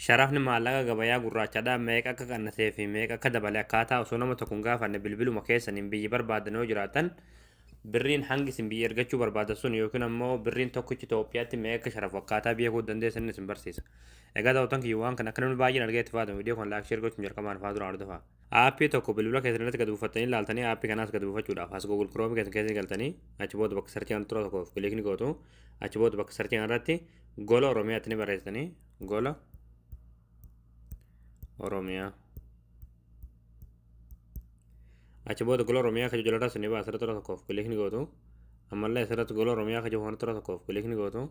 Sharafni maallaqa gabayaa gurraachadhaa meeqa akka qannasee fi meeqa akka dabale akkaataa osoo nama tokko hin gaafanne bilbiluma keessaniin biyyi barbaadan yoo jiraatan birriin hangi isin biyya ergachuu barbaadan sun yookiin ammoo birriin tokkichi Itoophiyaatti meeqa akka sharafu akkaataa beekuu dandeessan isin barsiisa. Egaa daawwattoon kiyya waan kana akka namni baay'een argee itti fayyadamu viidiyoo kana like share gochuun jalqabaan fa'aa duraan hordofaa. Aappii tokko bilbila keessan irratti gad buufattanii ilaaltanii aappii kanaas gad buufachuudhaaf as Google Chrome keessan keessa galtanii achi booda bakka searchii kana tura tokkoof click ni gootu. Achi booda bakka searchii kana irratti Gola Oromiyaatti ni barreessitanii Gola Oromiyaa. Achi booda Gola Oromiyaa kan jalarraa isin baasa asirratti tura tokkoof click ni gootu. Ammallee asirratti Gola Oromiyaa kan jiru tura tokkoof click ni gootu.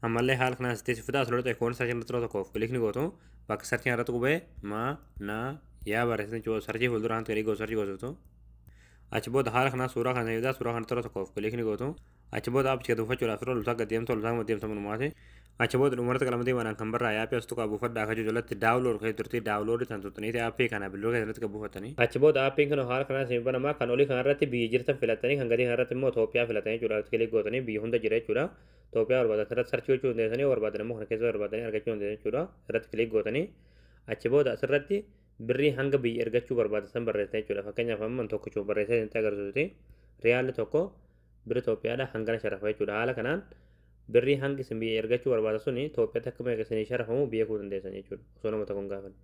Ammallee haala kanaan sitti si fidaa asirratti ikoon searchii irratti tura tokkoof click ni gootu. Bakka searchii irratti qubee ma na yaa barreessitan jechuudha. Searchii fuuldura hantu gadi gootu searchii gootu. Achi booda haala kanaan suuraa kana fidaa suuraa kana tura tokkoof click ni gootu. Achi booda aappicha gad buufachuudhaaf yeroo loltaa gad deemtu loltaa gad deemtu manumaati. Achi booda dhumarratti qalama diimaadhaan kan barraa'e aappii as tuqaa buufadhaa akka jiru jalatti download kan turtii download tan tuttaniiti aappii kana bilbila keessatti gad buufattanii. Achi booda aappiin kun haala kanaan isin banamaa kan olii kanarratti biyya jirtan filattanii kan gadii kanarratti immoo Itoophiyaa filatanii jechuudha. Click gootanii biyya hunda jira jechuudha. Itoophiyaa barbaadan asirratti searchii gochuu dandeessanii barbaadan immoo kana keessa barbaadanii argachuu dandeessan jechuudha. Irratti click gootanii achi booda asirratti birrii hanga biyya ergachuu barbaadan san barreessitan jechuudha. Fakkeenyaaf amma tokkichuma barreessee isinitti agarsiisuti. Riyaalli tokko birri Itoophiyaadha hangana sharafa jechuudha. Haala kanaan birrii hangi isin biyya ergachuu barbaadan suni Itoophiyaatti akka meeqa isinii sharafamu beekuu dandeessan jechuudha. Osoo nama tokko hin gaafanne.